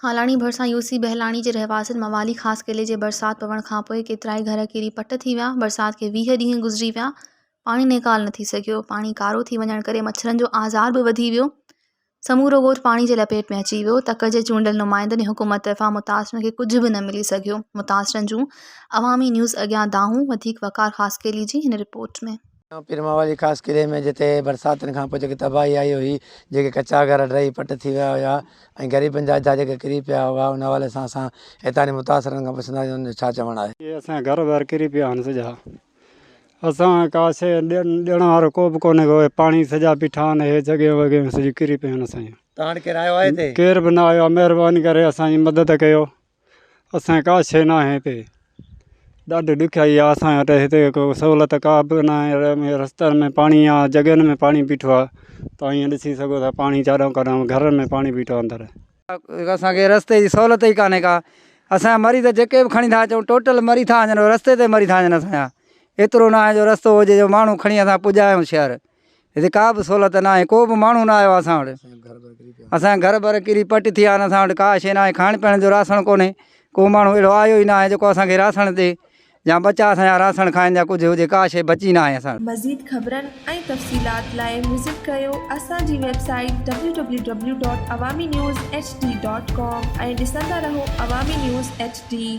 هالاڻي ڀرسان يوسي بهلاڻي جي رهواسين موالي خاصخيلي جي برسات پوڻ کانپوء ڪيترائي گهر ڪري پٽ ٿي ويا، برسات کي 20 ڏينهن گذري ويا، پاڻي نيڪال نه ٿي سگهيو، پاڻي ڪارو ٿي وڃڻ ڪري مڇرن جو آزار به وڌي ويو، سمورو ڳوٺ پاڻي جي لپيٽ ۾ اچي ويو، تڪ جي چونڊيل نمائندن ۽ حڪومت طرفان متاثرن کي ڪجهه به نه ملي سگهيو، متاثرن جون عوامي نيوز اڳيان دانهون، وڌيڪ وقار خاصخيلي جي هن رپورٽ ۾. پير موالي خاص قلعي ۾ جتي برساتن کان پوء جيڪي تباهي آئي هئي، جيڪي ڪچا گهر ڊهي پٽ ٿي ويا هيا ۽ غريبن جا اجها جيڪي ڪري پيا هئا ان حوالي سان اسان هتان جي متاثرن کان پڇنداسين انهن جو ڇا چوڻ آهي. اهي اسان جا گهر ٻار ڪري پيا آهن سڄا اسان کي ڪا شيء ڏيڻ وارو ڪو به ڪونهي ڪو پاڻي سڄا بيٺا آهن اهي جڳهيون وڳهيون سڄيون ڪري پيون آهن اسان جون. توهان وٽ ڪير آيو آهي هتي؟ ڪير به نه آيو آهي مهرباني ڪري اسان جي مدد ڪيو. اسان کي ڪا شيء ناهي هتي ڏاڍي ڏکيائي آهي اسان وٽ هتي ڪو سهولت ڪا به ناهي رستن ۾ پاڻي آهي جڳهين ۾ پاڻي بيٺو آهي توهان ائين ڏسي سگهو ٿا پاڻي چارئون ڪنڊ گهرن ۾ پاڻي بيٺو آهي اندر. اسان کي رستي جي سهولت ئي ڪانهي ڪا اسان جا مريض جيڪي به کڻي ٿا اچون ٽوٽل مري ٿا وڃن رستي تي مري ٿا وڃن اسان جا ايترو ناهي جو رستو هجي جو ماڻهو کڻي اسان پڄايون شهر هتي ڪا به سهولت ناهي ڪو به ماڻهو نه آيو آهي اسان وٽ اسان جا گهر بر ڪري پٽ ٿي ويا آهن اسان وٽ ڪا شيء ناهي کائڻ پيئڻ جو راسڻ ڪونهي ڪو ماڻهو اهڙو آيو ئي ناهي جيڪو اسان کي راسڻ ڏي يا ٻچا اسان جا راسڻ کائن يا ڪجهه هجي ڪا شيء بچي ناهي اسان وٽ. مزيد خبرن ۽ تفصيلات لاء وزٽ ڪريو اسان جي website W W W dot Awami news H D dot com ۽ ڏسندا رهو عوامي نيوز ايڇ ڊي.